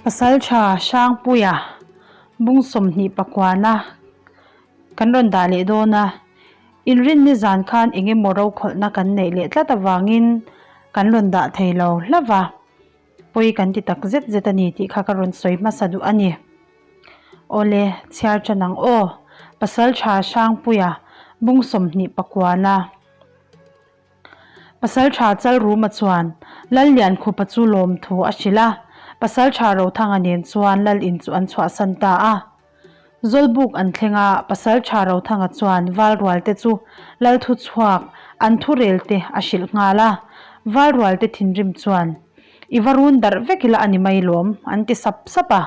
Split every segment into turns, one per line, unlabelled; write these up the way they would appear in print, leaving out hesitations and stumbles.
Pasaltha Hrangpuia bung 28 kan rawn dah leh dawn a, inrinni zan khan eng emaw rokhawlhna kan neih leh tlat avangin kan rawn dah thei lo hlauh va, pawi kan ti tak zet zet a ni tih kha ka rawn sawi hmasa duh a ni. Awle, chhiar tan ang aw, Pasaltha Hrangpuia bung 29. Pasalṭha Chalruma chuan Lalliankhupa chu lawmthu a hrilh a, Pasalṭha Rothanga nen chuan Lal in chu an chhuahsan ta a. Zawlbuk an thleng a, Pasalṭha Rothanga chuan Valrualte chu Lal thuchhuak an thurelte a hrilh nghal a, Valrualte thinrim chuan, I va run darh vek ila a ni mai lawm, an ti sap sap a.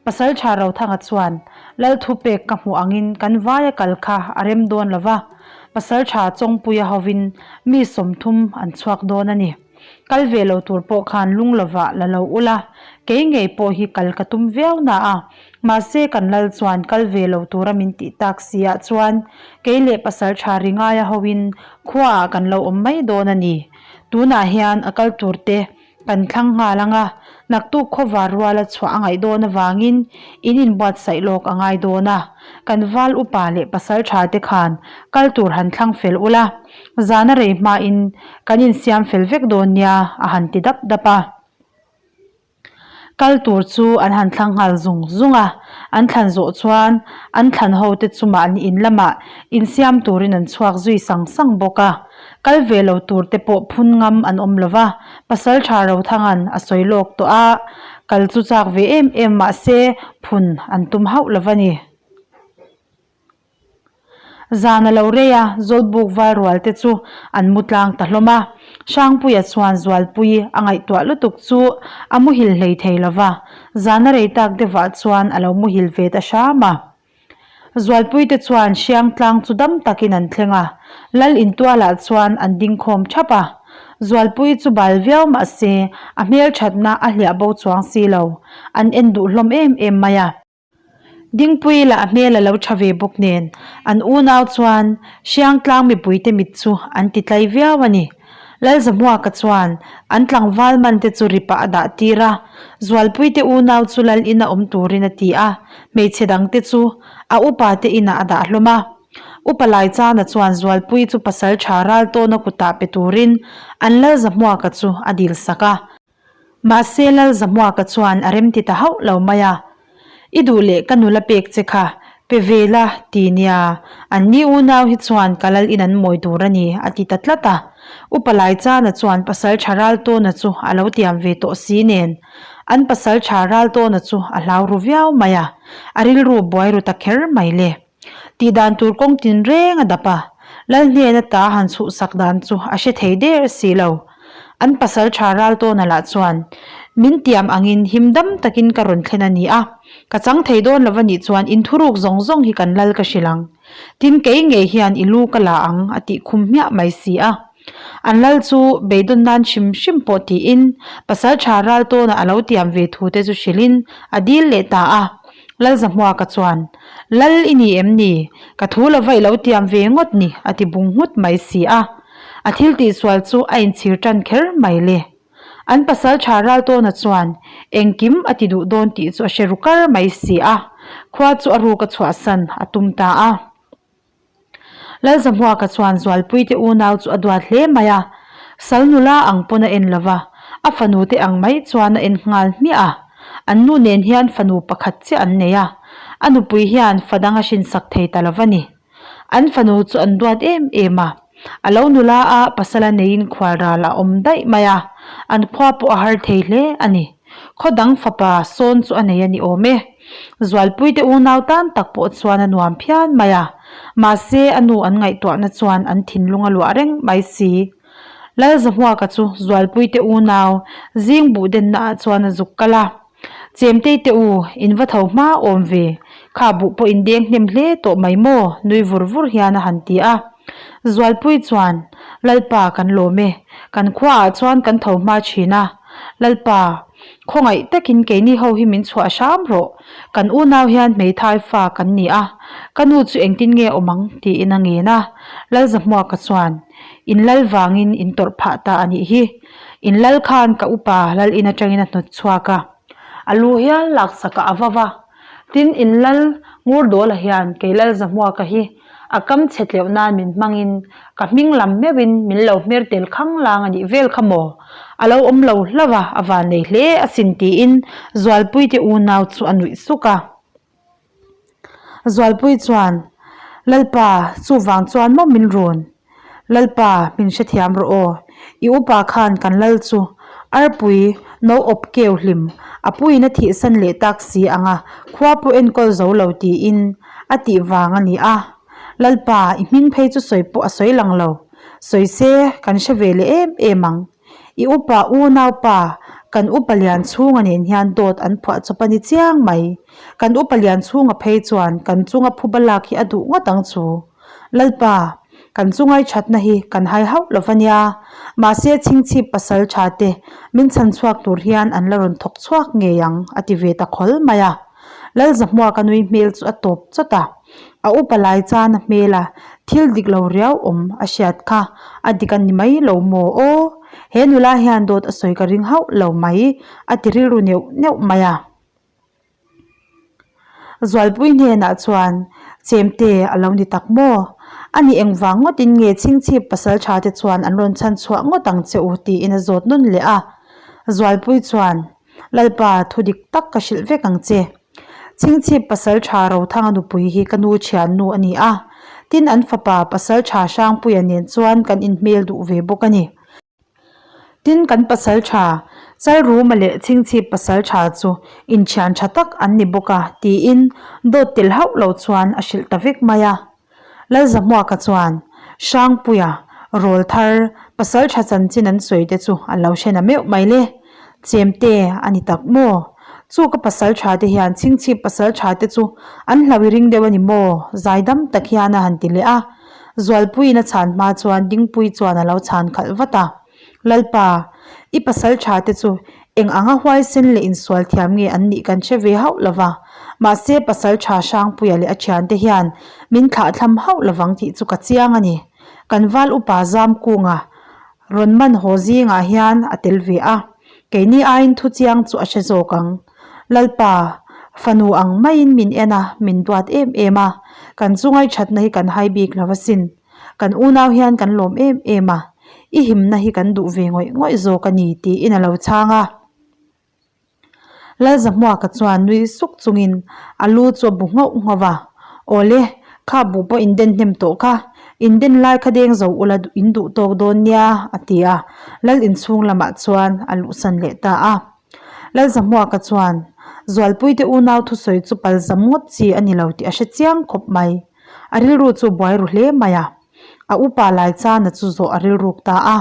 Pasalṭha Rothanga chuan, Lal thupek ka hmuh angin kan vaia kal kha a rem dawn lo va, Pasalṭha Chawngpuia hovin mi 30 an chhuak dawn a ni. Kal ve lo tur pawh khan lung lovah la lo ula, kei ngei pawh hi kal ka tum viau na a, mahse kan lal chuan kal ve lo tura min tih tak si ah chuan kei leh Pasalṭha Ringaia hovin khuaah kan lo awm mai dawn a ni. Tunah hian a kal tur te kan thlang nghal ang a, naktuk khawvar ruala chhuah a ngaih dawn avangin in inbuatsaih lawk a ngai dawn a, kan val upa leh pasal tha te khan kal tur han thlang fel ula, zana rei hmain kan insiam fel vek dawn nia a han ti dap dap a. Kal tur chu an han thlang nghal zung zung a, an thlan zawh chuan an thlan ho te chu mahni in lamah insiam turin an chhuak zui sang sang bawk a. Kal ve lo tur te pawh phun ngam an awm lo va, Pasaltha Rothanga'n a sawi lawk tawh a, kal chu chak ve em em mah se phun an tum hauh lo va ni. Zan a lo rei a, Zawlbuk val rual te chu an mu tlang ta hlawm a. Hrangpuia chuan Zualpui a ngaihtuah lutuk chu a muhil hlei thei lo va, zan a rei tak deuhah chuan a lo muhil ve ta hram a. Zualpui te chuan Hriangtlang chu dam takin an thleng a, Lal intualah chuan an ding khawm thap a. Zualpui chu bal viau mah se a hmelthatna a hliah bo chuang si lo, an en duh hlawm em em mai a. Dingpui lah hmel a lo tha ve bawk nen, an unau chuan Hriangtlang mipuite mit chu an ti tlai viau a ni. Lalzahmuaka chuan an tlangval man te chu ripah a dah tir a, Zualpuite unau chu lal ina awm turin a ti a, hmeichhe dangte chu a upa te inah a dah hlawm a. Upa Laichana chuan Zualpui chu pasal tha ral tawna kutah pe turin an Lalzahmuaka chu a dil sak a. Mahse Lalzahmuaka chuan a remti ta hauh lo mai a, I duh leh ka nula pek che kha, pe ve la ti nia, an ni unau hi chuan ka lal in an mawi tur a ni a ti ta tlat a. Upa Laichana chuan pasal tha Raltawna chu a lo tiam ve tawh si nen, an pasal tha Raltawna chu a hlau ru viau mai a, a rilru buai ru ta kher mai le. Tih dan tur kawng tin reng a dap a, Lal hnen ata han chhuhsak dan chu a hre thei der si lo. An pasal tha Raltawna lah chuan, Min tiam angin him dam takin ka rawn thlen a ni a, ka chang thei dawn lo va nih chuan in thuruk zawng zawng hi kan lal ka hrilh ang. Tin, kei ngei hian i lu ka la ang a tih khum hmiah mai si a. An lal chu beidawn nan hrim hrim pawh tiin pasal tha Raltawna a lo tiam ve thu te chu hrilhin a dil leh ta a. Lalzahmuaka chuan, Lal i ni em ni? Ka thu lova i lo tiam ve ngawt ni a ti bung nghut mai si a. A thil tihsual chu a inchhir tan kher mai le. An pasal tha Raltawna chuan engkim a ti duh dawn tih chu a hre ru kar mai si a. Khua chu a ruk a chhuahsan a tum ta a. Lalzahmuaka chuan Zualpuite unau chu a duat hle mai a, sal nula ang pawn a en lo va, a fanu te ang mai chuan a en nghal hmiah a. An nu nen hian fanu pakhat chiah an nei a, a nupui hian fa dang a hrinsak thei ta lo va ni. An fanu chu an duat em em a, a lo nula a pasal a neiin khualral a awm daih mai a, an khua pawh a har thei hle a ni. Khaw dang fapa sawn chu a nei a ni awm e. Zualpuite unau tan tak pawh chuan a nuam phian mai a, mahse a nu an ngaihtuahna chuan an thinlung a luah reng mai si. Lalzahmuaka chu Zualpuite unau zing buh denna ah chuan a zuk kal a, Chemtei te u, in va tho hma awm ve, kha buh pawh in deng hnem hle tawh mai maw? nui vur vur hian a han ti a. Zualpui chuan, Lalpa kan lawm e, kan khuaah chuan kan tho hma thin a, Lalpa, khawngaih takin keini ho hi min chhuah hram rawh, kan unau hian hmeithai fa kan ni a, ka nu chu engtin nge awm ang? tiin a ngen a. Lalzahmuaka chuan, In lal vangin in tawrh phah ta a nih hi. In lal khan ka upa lal in atangin a hnawt chhuak a. A lu hial laksakah a va va. Tin, in lal Ngurdawla hian kei lal Zahmuaka hi a kam chhe tleuh nan min hmangin ka hming lam meuhin min lo hmer tel khang lang a nih vel kha maw? A lo awm lo hlauh a, a van nei hle asin tiin Zualpuite unau chu a nuih suk a. Zualpui chuan, Lalpa, chuvang chuan maw min run? Lalpa, min hrethiam rawh aw. I upa khan kan lal chu arpui no awp keu hlim, a puiin a thihsan leh tak si ang a, khua pawh enkawl zo lo tiin a tih vang a ni a. Lalpa, i hming phei chu sawi pawh a sawi lang lo. Sawi se, kan hre ve leh em em ang. I upa unaupa, kan upa lian chhunga nen hian dawt an phuah chawp a ni chiang mai. Kan upa lian chhunga phei chuan kan chunga phuba lak hi a duh ngawt ang chu. Lalpa, kan chungai thatna hi kan hai hauh lo va nia. Mahse chhingchhip pasal tha te min chhan chhuak tur hian an la rawn thawk chhuak ngei ang, a ti ve ta khawl mai a. Lalzahmuaka nui hmel chu a tawp chawt a. A upa lai chana hmela thil dik lo riau awm a hriat kha a dik a ni mai lo maw aw? He nula hian dawt a sawi ka ring hauh lo mai, a ti rilru neuh neuh mai a. Zualpui hnenah chuan Chemte a lo ni tak maw? A ni engvang ngawtin nge chhingchhip pasal tha te chuan an rawn chhan chhuah ngawt ang che u tiin a zawt nawn leh a. Zualpui chuan, Lalpa, thu dik tak ka hrilh vek ang che. Chhingchhip pasal tha Rothanga nupui hi ka nu thiannu a ni a, tin an fapa pasal tha Hrangpuia nen chuan kan inhmel duh ve bawk a ni. Tin, kan pasal tha, Chalruma leh Chhingchhip pasal tha chu inthian tha tak an ni bawk a, tiin dawt tel hauh lo chuan a hrilh ta vek mai a. Lalzahmuaka chuan, Hrangpuia, rawl thar, pasal tha chanchin an sawi te chu a lo hre na meuh mai le. Chemte a ni tak maw? Chu ka pasal tha te hian Chhingchhip pasal tha te chu an hlauh i ring deuh a ni maw? Zaidam tak hian a han ti leh a. Zualpuiin a chhan hma chuan Dingpui chuan a lo chhan khalh vat a, Lalpa, i pasal tha te chu eng anga huaisen leh insual thiam nge an nih kan hre ve hauh lo va, mahse pasal tha Hrangpuia leh a thiante hian min thlahthlam hauh lovang tih chu ka chiang a ni. Kan val upa Zamkunga rawn man haw zingah hian a tel ve a, keini aiin thu chiang chu a hre zawk ang. Lalpa, fanu ang maiin min en a, min duat em em a, kan chungai thatna hi kan hai bik lo asin. Kan unau hian kan lawm em em a, i himna hi kan duh ve ngawih ngawih zawk a ni tiin a lo chhang a. Lalzahmuaka chuan nui suk chungin a lu chu a bu nghauh nghauh a, Awle, kha bu pawh in den hnem tawh kha, in den lai kha deng zo ula in duh tawk dawn nia a ti a, Lal inchhung lamah chuan a luhsan leh ta a. Lalzahmuaka chuan, Zualpuite unau thusawi chu palzam ngawt chi a ni lo tih a hre chiang khawp mai. A rilru chu buai ru hle mai a. A upa Laichana chu zawh a rilruk ta a.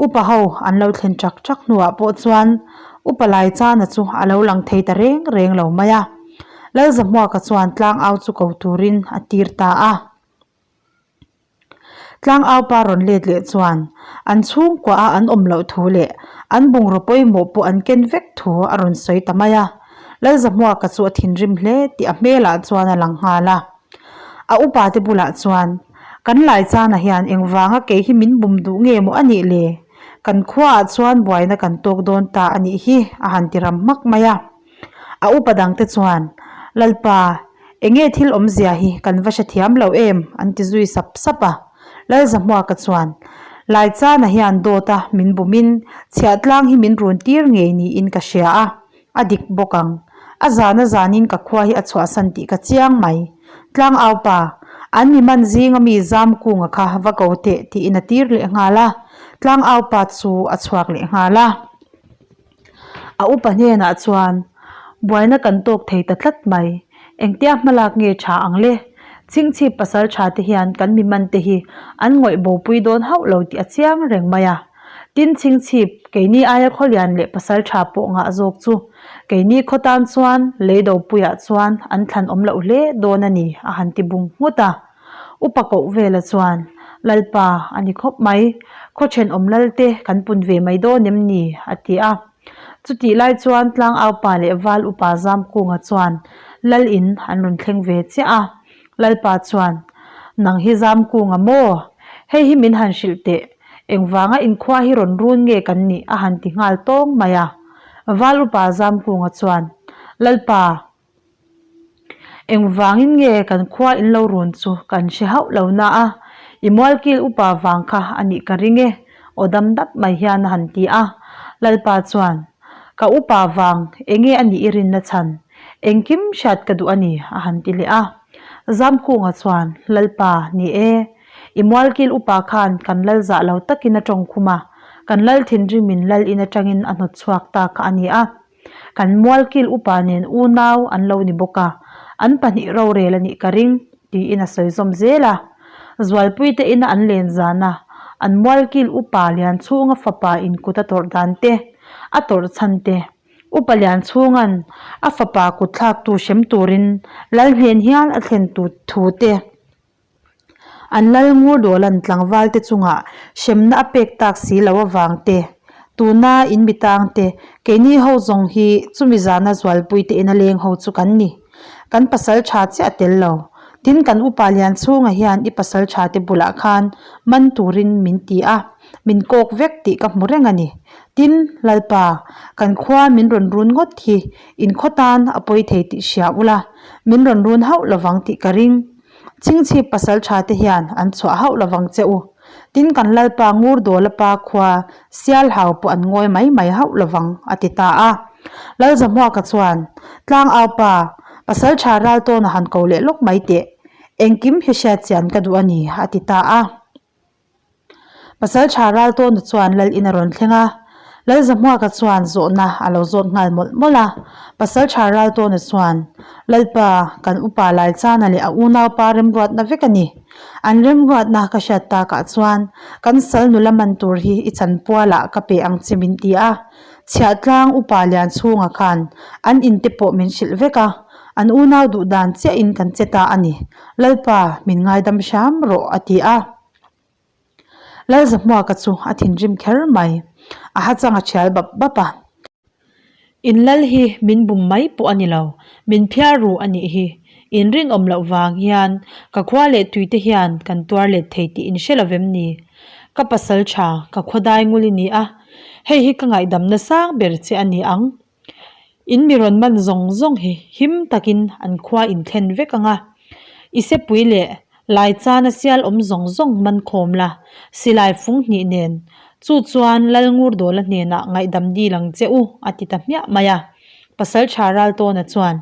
Upa ho an lo thlen chak chak hnuah pawh chuan Upa Laichana chu a lo lang thei ta reng reng lo mai a. Lalzahmuaka chuan tlangau chu ko turin a tir ta a. Tlangaupa rawn let leh chuan an chhungkua a an awm loh thu leh an bungraw pawimawh pawh an ken vek thu a rawn sawi ta mai a. Lalzahmuaka chu a thinrim hle tih a hmelah chuan a lang nghal a. A upa te bulah chuan, Kan Laichana hian engvanga kei hi min bum duh nge maw a nih le? Kan khuaah chuan buaina kan tawk dawn ta a nih hi a han ti ram hmak mai a. A upa dangte chuan, Lalpa, enge thil awmzia hi kan va hrethiam lo em? an ti zui sap sap a. Lalzahmuaka chuan, Laichana hian dawta min bumin chhiahtlang hi min run tir ngei niin ka hria a, a dik bawk ang. A zana zanin ka khua hi a chhuahsan tih ka chiang mai. Tlangaupa, an mi man zinga mi Zamkunga kha va ko teh tiin a tir leh nghal a. Tlangaupa chu a chhuak leh nghal a. A upa hnenah chuan, Buaina kan tawk thei ta tlat mai. Engtia hmalak nge tha ang le? Chhingchhip pasal tha te hian kan mi man te hi an ngawih bopui dawn hauh lo tih a chiang reng mai a. Tin, chhingchhip, keini aia khawlian leh pasal tha pawh ngah zawk chu keini khaw tan chuan lei dopuiah chuan an thlan awm loh hle dawn a ni, a han ti bung nghut a. Upa koh vela chuan, Lalpa, a ni khawp mai, khaw thenawm lalte kan pun ve mai dawn em ni? a ti a. Chutih lai chuan Tlangaupa leh Val Upa Zamkunga chuan Lal in an rawn thleng ve chiah a. Lalpa chuan, Nang hi Zamkunga maw? Hei hi min han hrilh teh, engvanga inkhua hi rawn run nge kan nih? a han ti nghal tawng mai a. Val upa Zamkunga chuan, Lalpa, engvangin nge kan khua in lo run chu kan hre hauh lo na a, i mualkil upa vang kha a nih ka ring e, aw dam dap mai hian a han ti a. Lalpa chuan, Ka upa vang enge a nih i rinna chhan? Engkim hriat ka duh a ni, a han ti leh a. Zamkunga chuan, Lalpa, ni e. I mualkil upa khan kan lal zah lo takin a tawng khum a, kan lal thinrimin lal in atangin a hnawt chhuak ta kha a ni a. Kan mualkil upa nen unau an lo ni bawk a, an pahnih rorel a nih ka ring, tiin a sawi zawm zel a. Zualpuite ina an len zan a, an mualkil upa Lianchhunga fapa in kut a tawrh dan te, a tawrh chhan te, Upa Lianchhunga'n a fapa kut thlaktu hrem turin lal hnen hial a thlen thu te, An lal ngur dawlan tlangval te chungah hremna a pek tak si lo avang te, tuna in mi tang te, keini ho zawng hi chumi zana zualpui te ina leng ho chu kan ni. Kan pasal tha chiah a tel lo. Tin kan upa lian chhunga hian i pasal tha te bulah khan man turin min ti a, min kawk vek tih ka hmu reng a ni. Tin, Lalpa, kan khua min rawn run ngawt hi in khaw tan a pawi thei tih hria ula, min rawn run hauh lovang tih ka ring. Chingchhip pasal tha te hian an chhuah hauh lovang che u. Tin kan Lalpa ngur dawla pa khua sial hau pawh an ngawi mai mai hauh lovang a ti ta a. Lalzahmuaka chuan, Tlang au pa, pasal tha ral tawn a han ko leh lawk mai teh. Engkim hi hriat chian ka duh a ni a ti ta a. Pasal tha ral tawna chuan lal in a rawn thleng a, Lalzahmuaka chuan zawhna a lo zawt nghal mawlh mawlh a. Pasal tha ral tawna chuan, Lalpa, kan upa Laichana leh a unaupa remruatna vek a ni. An remruatna ka hriat takah chuan kan sal nula man tur hi i chanpualah ka pe ang che min ti a. Chhiahtlang upa Lianchhunga khan an inte pawh min hrilh vek a, an unau duh dan chiahin kan che ta a ni. Lalpa, min ngaidam hram rawh, a ti a. Lalzahmuaka chu a thinrim kher mai, a hachang a thial bap bap a. In lal hi min bum mai pawh a ni lo, min phiar ru a nih hi. In rinawm loh vang hian ka khua leh tuite hian kan tuar let thei tih in hre lovem ni? Ka pasal tha, ka khawdai ngul i ni a, hei hi ka ngaihdamna sang ber che a ni ang. In mi rawn man zawng zawng hi him takin an khua in thlen vek ang a, i sepui leh Laichana sial awm zawng zawng man khawm la, silai fung hnih nen, chu chuan Lalngurdawla hnenah ngaihdam dil ang che u, a ti ta hmiah mai a. Pasaltha Raltawna chuan,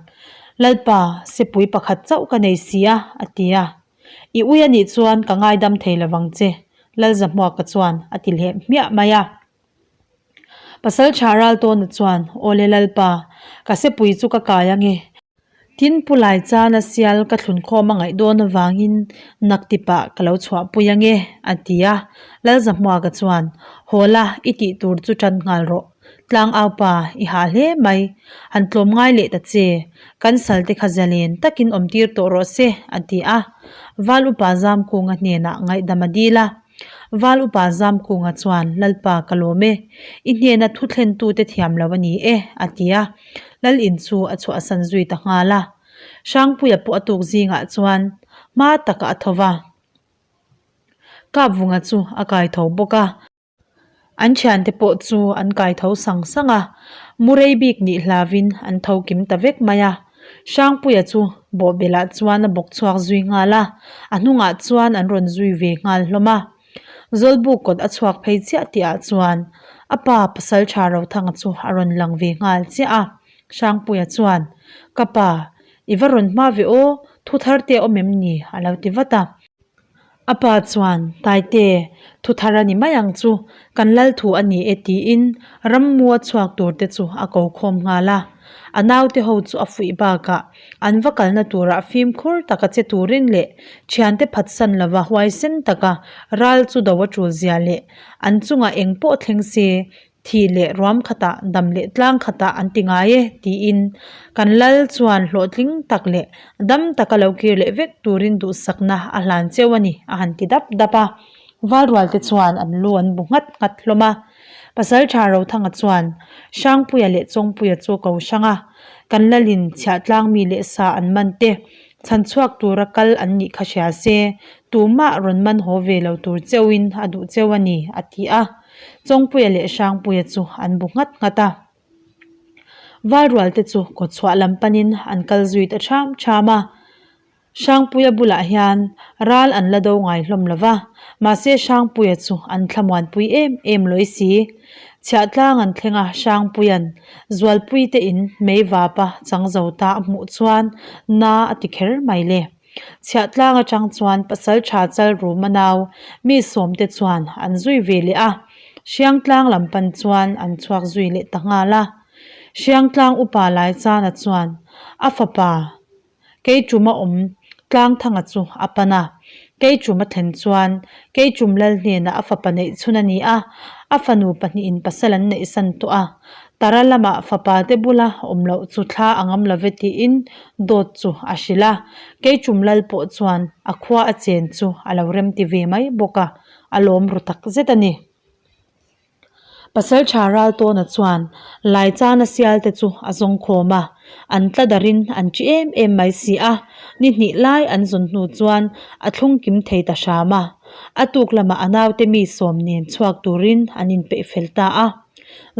Lalpa, sepui pakhat chauh ka nei si a, a ti a. I ui a nih chuan ka ngaidam thei lovang che, Lalzahmuaka chuan a ti leh hmiah mai a. Pasal tha ral tawna chuan, Awle Lalpa, ka sepui chu ka kai ange. Tin Pu Laichana sial ka thlun khawm a ngaih dawn avangin naktipah ka lo chhuahpui ange, a ti a. Lalzahmuaka chuan, Haw la, i tih tur chu tan nghal rawh. Tlang aupa, i hah hle mai. Han tlawm ngai leh ta che. Kan salte kha zalen takin awmtir tawh rawh se, a ti a. Val upa Zamkunga hnenah ngaihdam a dil a. Val upa Zamkunga chuan, Lalpa ka lawm e, i hnena thu thlentute thiam lo a ni e, a ti a. Lal in chu a chhuahsan zui ta nghal a. Hrangpuia pawh a tuk zingah chuan hma takah a tho va. Kapvunga chu a kai tho bawk a. An thiante pawh chu an kai tho sang sang a, Murei bik nih hlavin an tho kim ta vek mai a. Hrangpuia chu bawhbelah chuan a bawk chhuak zui nghal a, a hnungah chuan an rawn zui ve nghal hlawm a. Zawlbuk kawt a chhuak phei chiah tihah chuan a pa pasal tha Rothanga chu a rawn lang ve nghal chiah a. Hrangpuia chuan, Ka pa, i va rawn hma ve aw, thu thar te a awm em ni? a lo ti vat a. A pa chuan, Taite, thu thar a ni mai ang chu, kan lal thu a ni e tiin rammua chhuak tur te chu a ko khawm nghal a. A naute ho chu a fuih bakah an va kalna turah fimkhur taka che turin leh thiante phatsan lova huaisen taka ral chu do a tul zia leh an chungah eng pawh thleng se Thih leh ruam khatah, dam leh tlang khatah an ti ngai e, tiin kan lal chuan hlawhtling tak leh dam taka lo kir leh vek turin duhsakna a hlan cheu a ni, a han ti dap dap a. Valrualte chuan an lu an bu nghat nghat hlawm a. Pasaltha Rothanga chuan Hrangpuia leh Chawngpuia chu ko hrang a, kan lalin chhiahtlang mi leh sa an man te, chhan chhuak tura kal an nih kha hria se, tumah rawn man haw ve lo tur cheuhin a duh cheu a ni, a ti a. Chawngpuia leh Hrangpuia chu an bu nghat nghat a. Valrualte chu kawtchhuah lam panin an kal zui ta ṭham ṭham a. Hrangpuia bulah hian ral an la do ngai hlawm lo va, mahse Hrangpuia chu an thlamuanpui em em lawi si. Chhiahtlang an thleng a, Hrangpuia'n Zualpuite in mei vapa chang zo ta a hmuh chuan na a ti kher mai le. Chhiahtlang atang chuan Pasaltha Chalruma nau mi sawmte chuan an zui ve leh a, Hriangtlang lam pan chuan an chhuak zui leh ta nghal a. Hriangtlang upa Laichana chuan a fapa Keichuma awm Tlangthanga chu a pan a. Keichuma thlen chuan Keichum lal hnenah a fapa neih chhun a ni a, a fanu pahnihin pasal an neihsan tawh a. Tara lamah fapa te bula awm loh chu thla a ngam lo ve tiin dawt chu a hrilh a. Keichum lal pawh chuan a khua a chen chu a lo remti ve mai bawk a, a lawm ru tak zet a ni. Pasalṭha Raltawna chuan Laichana sialte chu a zawng khawm a, an tla darin an ṭi em em mai si a, ni hnih lai an zawn hnu chuan a thlung kim thei ta hram a, a tuk lamah a naute mi sawm nen chhuak turin an inpeih fel ta a.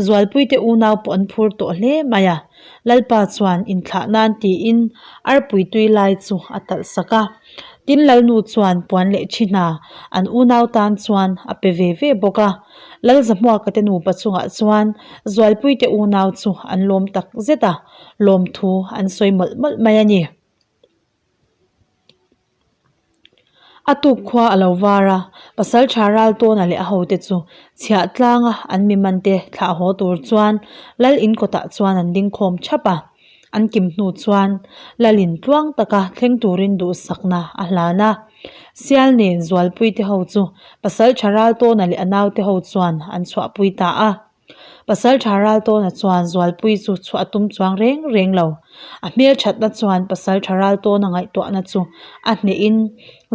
Zualpuite unau pawh an phur tawh hle mai a, Lalpa chuan inthlah nan tiin arpui tui lai chu a talh sak a. Tin Lalnu chuan puan leh thi hna an unau tan chuan a pe ve ve bawk a. Lalzahmuaka te nupa chungah chuan Zualpuite unau chu an lawm tak zet a, lawmthu an sawi mawlh mawlh mai a ni. A tuk khua a lo var a, Pasaltha Raltawna leh a hote chu chhiah tlanga an mi mante thlah haw tur chuan Lal in kawtah chuan an ding khawm thap a. An kim hnu chuan Lalin tluang taka thleng turin duhsakna a hlan a. Sial nen Zualpuite ho chu Pasaltha Raltawna leh a naute ho chuan an chhuahpui ta a. Pasaltha Raltawna chuan Zualpui chu chhuah a tum chuang reng reng lo. A hmelthatna chuan Pasaltha Raltawna ngaihtuahna chu a hnehin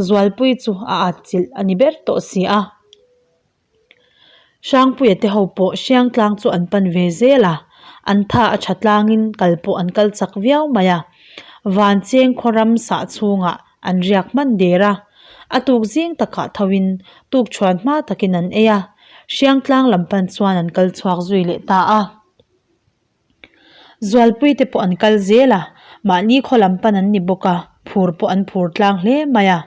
Zualpui chu a atchilh a ni ber tawh si a. Hrangpuia te ho pawh Hriangtlang chu an pan ve zel a, an tha a tha tlangin kal pawh an kal chak viau mai a. Vancheng khaw ram sah chhungah An riak hman der a, a tuk zing takah thoin tuk chhuan hma takin an ei a, Hriangtlang lam pan chuan an kal chhuak zui leh ta a. Zualpui te pawh an kal zel a, mahni khaw lam pan an ni bawk a, phur pawh an phur tlang hle mai a.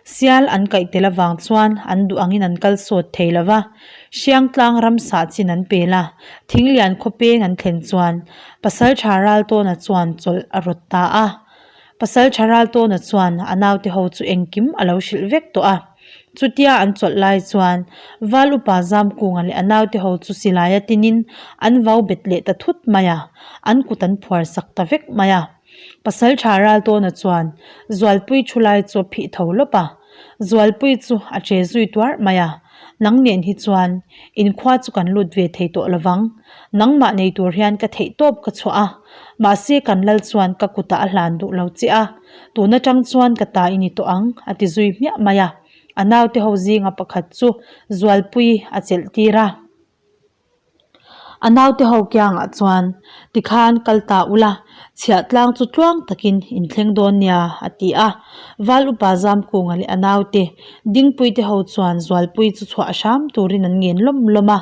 Sial an kaih tel avang chuan an duh angin an kal sawt thei lo va, Hriangtlang ramsa chin an pel a, Thinglian khaw peng an thlen chuan Pasaltha Raltawna chuan chawlh a rawt ta a. Pasal tha Raltawna chuan a naute ho chu engkim a lo hrilh vek tawh a. Chutia an chawlh lai chuan Val upa Zamkunga leh a naute ho chu silaia tinin an vau bet leh ta thut mai a, an kut an phuar sak ta vek mai a. Pasal tha Raltawna chuan Zualpui thu lai chu a phih tho lawp a. Zualpui chu a che zui tuarh mai a, Nang nen hi chuan inkhua chu kan lut ve thei tawh lovang. Nangmah nei tur hian ka theih tawp ka chhuah a, mahse kan lal chuan ka kutah a hlan duh lo che a, tun atang chuan ka ta i ni tawh ang a ti zui hmiah mai a, a naute ho zinga pakhat chu Zualpui a chelh tir a. A naute ho kiangah chuan tikhan kal ta ula, chhiahtlang chu tluang takin in thleng dawn nia a ti a. Val upa Zamkunga leh a naute Dingpuite ho chuan Zualpui chu chhuah hram turin an ngen lawm lawm a.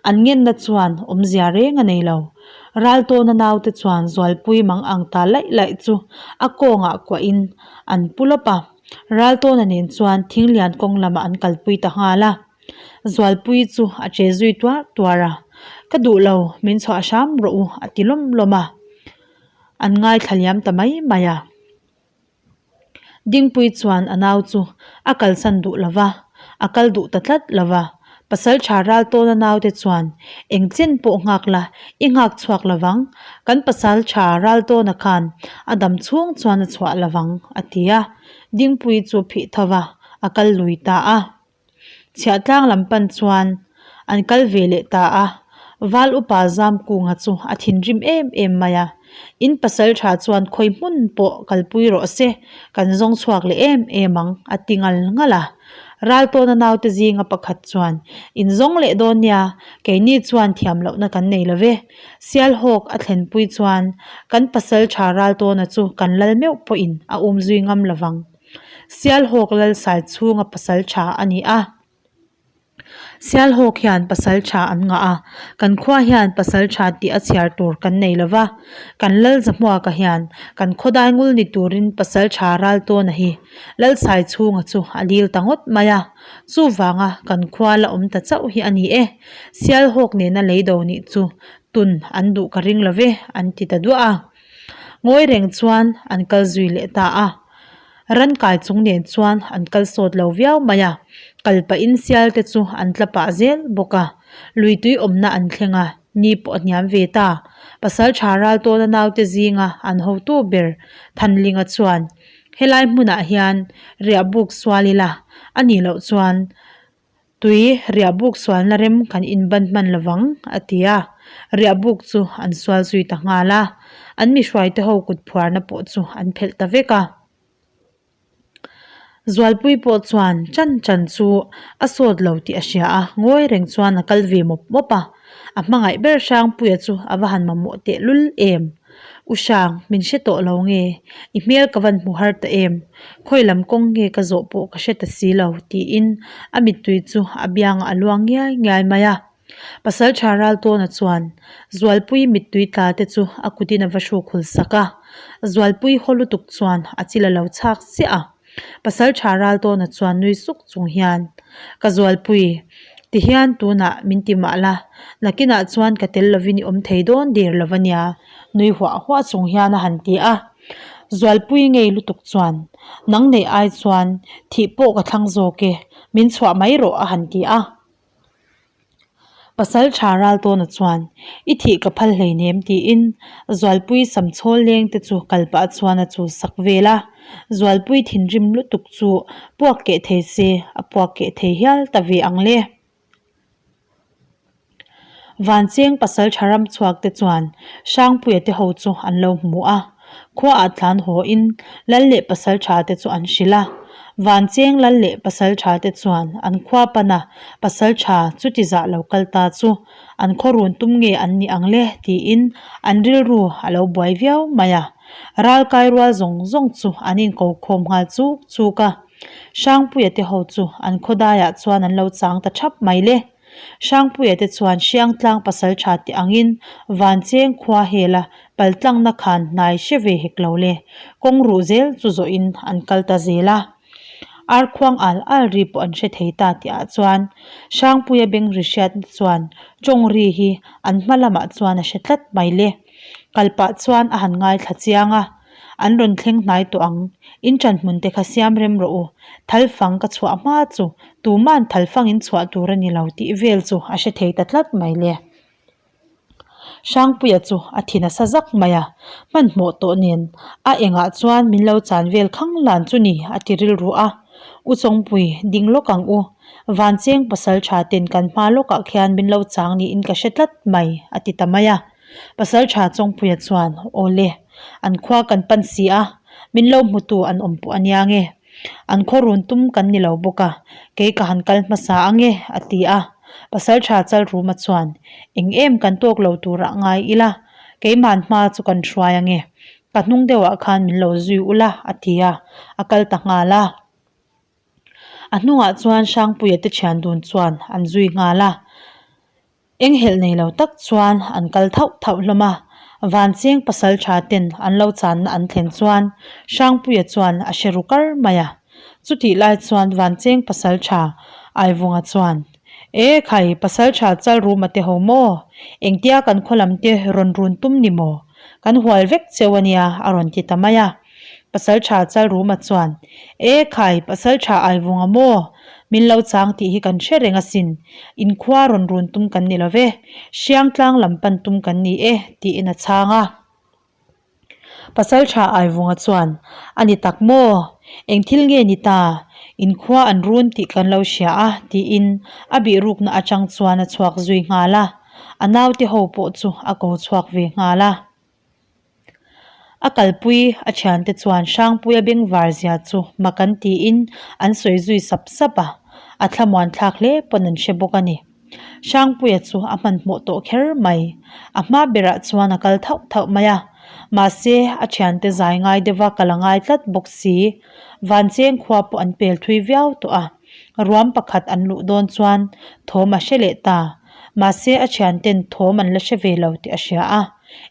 An ngenna chuan awmzia reng a nei lo. Raltawna naute chuan Zualpui mang ang ta laih laih chu a kawngah kuahin an pu lawp a. Raltawna nen chuan Thinglian kawng lamah an kalpui ta nghal a. Zualpui chu a che zui tuar tuar a, Ka duh lo, min chhuah hram rawh u a ti lawm lawm a. An ngaithla liam ta mai mai a. Dingpui chuan a nau chu a kalsan duh lo va, a kal duh ta tlat lo va. Pasal tha ral tawna naute chuan, Eng chen pawh nghak la, i nghak chhuak lo vang. Kan pasal tha ral tawna khan a dam chhung chuan a chhuah lo vang, a ti a. Dingpui chu phih tho va, a kal lui ta a. Chhiahtlang lam pan chuan an kal ve leh ta a, Val upa Zamkunga chu a thinrim em em mai a, In pasal tha chuan khawi hmun pawh kalpui rawh se, kan zawng chhuak leh em em ang a ti ngal ngal a. Raltawna naute zinga pakhat chuan, In zawng leh dawn nia, keini chuan thiam lohna kan nei lo ve. Sialhawk a thlenpui chuan kan pasal tha Raltawna chu kan lal meuh pawhin a umzui ngam lovang. Sialhawk Lalsai chhunga pasal tha a ni a. Sialhawk hian pasal tha an ngah a, kan khua hian pasal tha tih a chhiar tur kan nei lo va, kan lal Zahmuaka hian kan khawdai ngul ni turin pasal tha Raltawna hi Lalsai chhunga chu a dil ta ngawt mai a, chuvanga kan khua la awm ta chauh hi a ni e, Sialhawk nena leido nih chu tun an duh ka ring lo ve an ti ta duah a. Ngawi reng chuan an kal zui leh ta a. Ran kai chung nen chuan an kal sawt lo viau mai a, kal pahin sial te chu an tla pah zel bawk a. Lui tui awmna an thleng a, ni pawh a hniam ve ta. Pasal tha ral tawna naute zinga an hotu ber Thanlinga chuan, Helai hmunah hian riah buk sual ila, a nih loh chuan Tui riahbuk sualna rem kan inban hman lovang, a ti a. Riahbuk chu an sual zui ta nghal a. An mi hruaite ho kut phuarna pawh chu an phelh ta vek a. Zualpui pawh chuan chan chan chu a sawt lo tih a hria a, ngawi reng chuan a kal ve mawp mawp a. A hmangaih ber Hrangpuia chu a va han mamawh tehlul em? U Hrang, min hre tawh lo nge? I hmel ka van hmu har ta em? Khawi lam kawng nge ka zawh pawh ka hre ta si lo, tiin a mittui chu a biangah a luang ngiai ngiai mai a. Pasalṭha Raltawna chuan Zualpui mittui tla te chu a kutin a va hruk hul sak a. Zualpui haw lutuk chuan a chil a lo chhak chiah a. Pasalṭha Raltawna chuan nui suk chung hian, Ka zualpui, tihian tunah min ti mah la, nakinah chuan ka tel lovin i awm thei dawn der lo va nia, nui huah huah chung hian a han ti a. Zualpui ngei lutuk chuan, Nang neih ai chuan thih pawh ka thlang zawk e, min chhuah mai rawh a han ti a. Pasal tha Raltawna chuan, I thih ka phal hleinem tiin Zualpui samchhawl leng te chu kal pah chuan a chul sak vel a. Zualpui thinrim lutuk chu puak keh thei se a puak keh thei hial ta ve ang le. Vancheng pasal tha ram chhuak te chuan Hrangpuia te ho chu an lo hmu a. Khuaah tlan haw in Lal leh pasal tha te chu an hrilh a. Vancheng Lal leh pasal tha te chuan an khua pana pasal tha chuti zah lo kal ta chu an khaw run tum nge an nih ang le tiin an rilru a lo buai viau mai a. Ral kai rual zawng zawng chu an inko khawm nghal chuk chuk a. Hrangpuia te ho chu an khaw daiah chuan an lo chang ta thap mai le. Hrangpuia te chuan Hriangtlang pasal tha teh angin Vancheng khua hela paltlangna khan hnai hre ve hek lo le, kawng ruh zel chu zawhin an kal ta zel a. Arkhuang al al ri pawh an hre thei ta tihah chuan Hrangpuia beng ri hriatna chuan tawng ri hi an hma lamah chuan a hre tlat mai le. Kal pah chuan a han ngaithla chiang a, An rawn thleng hnai tawh ang, in ṭanhmun te kha siam rem rawh u, thalfang ka chhuah hma chu tuma'n thalfang in chhuah tur a ni lo tih vel chu a hre thei ta tlat mai le. Hrangpuia chu a thi nasa zak mai a, hmanhmawh tawh nen a engah chuan min lo chan vel khang lan chu ni a ti rilru a, U Chawngpui, ding lawk ang u, Vancheng pasal tha ten kan hma lawkah khian min lo chang niin ka hre tlat mai a ti ta mai a. Pasalṭha Chawngpuia chuan, Aw le, an khua kan pan si a, min lo hmutu an awm pawh a nia nge. An khaw run tum kan ni lo bawk a, kei ka han kal hmasa ang e, a ti a. Pasalṭha Chalruma chuan, Eng em kan tawk lo turah ngai ila, keiman hma chu kan hruai ang e. Ka hnung deuhah khan min lo zui ula, a ti a, a kal ta nghal a. A hnungah chuan Hrangpuia te thian dun chuan an zui nghal a. Enghelh nei lo tak chuan an kal thauh thauh hlawm a, Vancheng pasal tha ten an lo channa an thlen chuan Hrangpuia chuan a hre ru kar mai a. Chutih lai chuan Vancheng pasal tha Aivunga chuan, E khai, pasal tha Chalruma te ho maw? Engtia kan khaw lam te rawn run tum ni maw? Kan hual vek cheu a nia a rawn ti ta mai a. Pasalṭha Chalruma chuan, E khai, Pasalṭha Aivunga maw? Min lo chang tih hi kan hre reng asin. Inkhua rawn run tum kan ni lo ve. Hriangtlang lam pan tum kan ni e, tiin a chhang a. Pasalṭha Aivunga chuan, A ni tak maw? Eng thil nge ni ta? Inkhua an run tih kan lo hria a, tiin a bihrukna atang chuan a chhuak zui nghal a. A naute ho pawh chu a ko chhuak ve nghal a. A kalpui a thiante chuan Hrangpuia bengvar zia chu mak an tiin an sawi zui sap sap a, a thlamuan thlak hle pawn an hre bawk a ni. Hrangpuia chu a hmanhmawh tawh kher mai, a hma berah chuan a kal thauh thauh mai a, mahse a thiante zai ngai deuha kal a ngai tlat bawk si. Vancheng khua pawh an pel thui viau tawh a. Ruam pakhat an luh dawn chuan thawm a hre leh ta. Mahse a thianten thawm an la hre ve lo tih a hria a.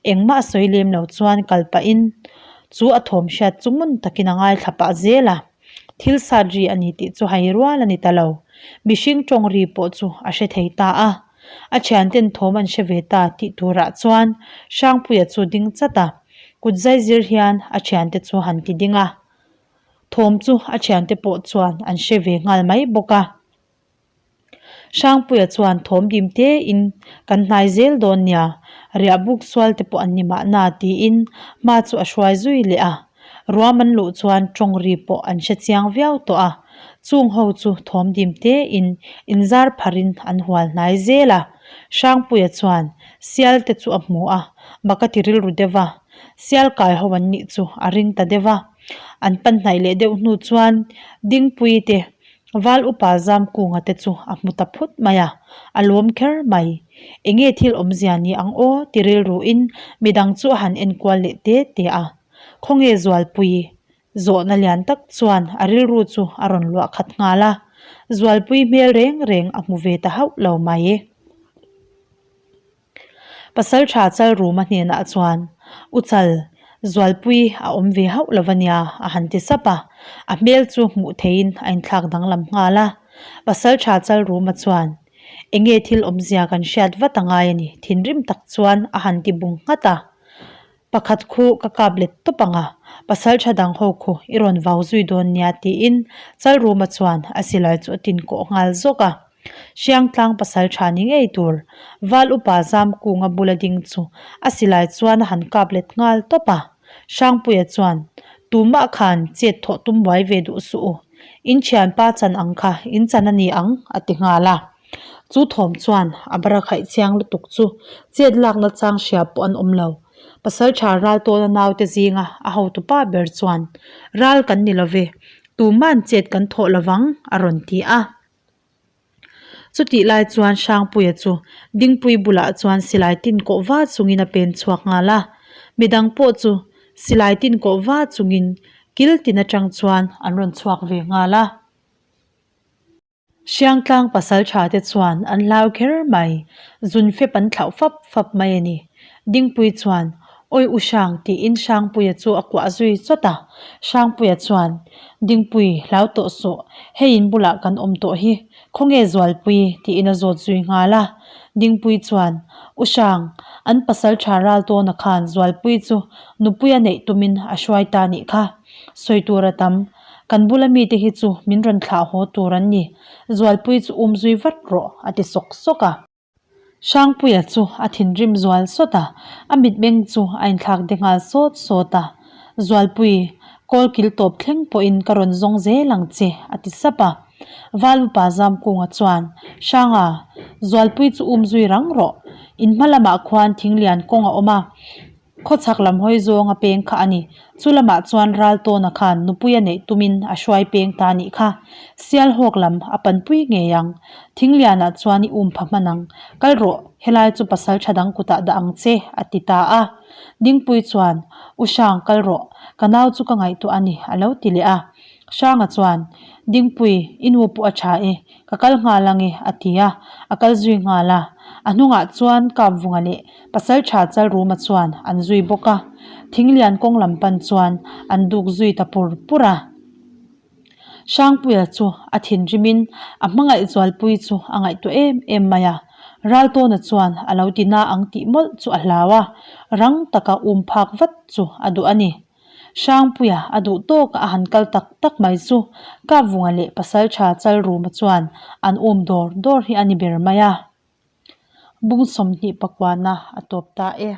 Engmah a sawi lem lo chuan kal pahin chu a thawm hriat chu ngun takin a ngaithla pah zel a. Thil sat ri a ni tih chu hai rual a ni ta lo. Mihring tawng ri pawh chu a hre thei ta a. A thianten thawm an hre ve ta tih turah chuan Hrangpuia chu ding chat a. Kut zai zir hian a thiante chu han ti ding a. Thawm chu a thiante pawh chuan an hre ve nghal mai bawk a. Hrangpuia chuan thawm dim tein kan hnai zel dawn nia, riah buk sual te pawh an ni mahna tiin hma chu a hruai zui leh a. Ruam an luh chuan tawng ri pawh an hre chiang viau tawh a, chung ho chu thawm dim tein inzar pharin an hual hnai zel a. Hrangpuia chuan sial te chu a hmu a, mak a ti rilru deuh a, sial kai ho an nih chu a ring ta deuh a. An pan hnaih leh deuh hnu chuan Dingpui te Val upa Zamkunga te chu a hmu ta phut mai a, a lawm kher mai. Enge thil awmzia ni ang aw ti rilruin midang chu a han enkual leh te te a. Khawnge Zualpui? Zawhna lian tak chuan a rilru chu a rawn luah khat nghal a. Zualpui hmel reng reng a hmu ve ta hauh lo mai. Pasalṭha Chalruma hnenah chuan, U Chal, Zualpui a awm ve hauh lo va nia, a han ti sap a. A hmel chu hmuh theihin a inthlak danglam nghal a. Pasalṭha Chalruma chuan, Enge thil awmzia kan hriat vat a ngai a ni, thinrim tak chuan a han ti bung nghat a. Pakhat khu ka kap let tawp ang a, pasalṭha dang ho khu i rawn vau zui dawn nia tiin Chalruma chuan a silai chu a tin kawh nghal zawk a. Hriangtlang pasalṭha ni ngei tur Val upa Zamkunga bula ding chu a silai chuan a han kap let nghal tawp a. Hrangpuia chuan, Tumah khan chet thawh tum buai ve duh suh u. In thianpa chan ang kha in chan a ni ang a ti nghal a. Chu thawm chuan a barakhaih chiang lutuk chu chet lakna chang hria pawh an awm lo. Pasalṭha Raltawna naute zinga a hotupa ber chuan, Ral kan ni lo ve, tuma'n chet kan thawh lovang a rawn ti a. Chutih lai chuan Hrangpuia chu Dingpui bulah chuan silai tin kawh va chungin a pen chhuak nghal a. Midang pawh chu silai tin kawh va chungin kil tin atang chuan an rawn chhuak ve nghal a. Hriangtlang pasal tha te chuan an hlau kher mai, zun fep an thlauh fap fap mai a ni. Dingpui chuan Awi u Hrang tiin Hrangpuia chu a kuah zui chawt a. Hrangpuia chuan, Dingpui, hlau tawh suh, hei in bulah kan awm tawh hi, khawnge Zualpui? tiin a zawt zui nghal a. Dingpui chuan, U Hrang, an pasal tha ral tawna khan Zualpui chu nupui a neih tumin a hruai ta nih kha. Sawi tur a tam, kan bula mite hi chu min rawn thlah haw tur an ni. Zualpui chu um zui vat rawh, a ti sawk sawk a. Hrangpuia chu a thinrim zual sawt a, a mitmeng chu a inthlak de nghal sawt sawt a. Zualpui, kawl kil tawp thleng pawhin ka rawn zawng zel ang che, a ti sap a. Val upa Zamkunga chuan, Hranga, Zualpui chu um zui rang rawh. In hma lamah khuan thinglian kawng a awm a. Khawchhak lam hawi zawng a peng kha a ni. Chu lamah chuan Raltawna khan nupui a neih tumin a hruai peng ta nih kha. Sialhawk lam a panpui ngei ang. Thinglianah chuan i um pha hman ang. Kal rawh, helai chu pasal tha dang kutah dah ang che, a ti ta a. Dingpui chuan, U Hrang, kal rawh. Ka nau chu ka ngaihtuah a ni, a lo ti leh a. Hranga chuan, Dingpui, i nu pawh a tha e. Ka kal nghal ang e, a ti a, a kal zui nghal a. A hnungah chuan Kapvunga leh Pasalṭha Chalruma chuan an zui bawk a, Thinglian kawng lam pan chuan an duk zui ta pur pur a. Hrangpuia chu a thinrimin a hmangaih zualpui chu a ngaihtuah em em mai a. Raltawna chuan a lo ti na ang tih mawlh chu a hlau a, rang taka um phak vat chu a duh a ni. Hrangpuia a duh tawk a han kal tak tak mai chu Kapvunga leh Pasalṭha Chalruma chuan an um dawr dawr hi a ni ber mai a. Bung 25 na a tawp ta e.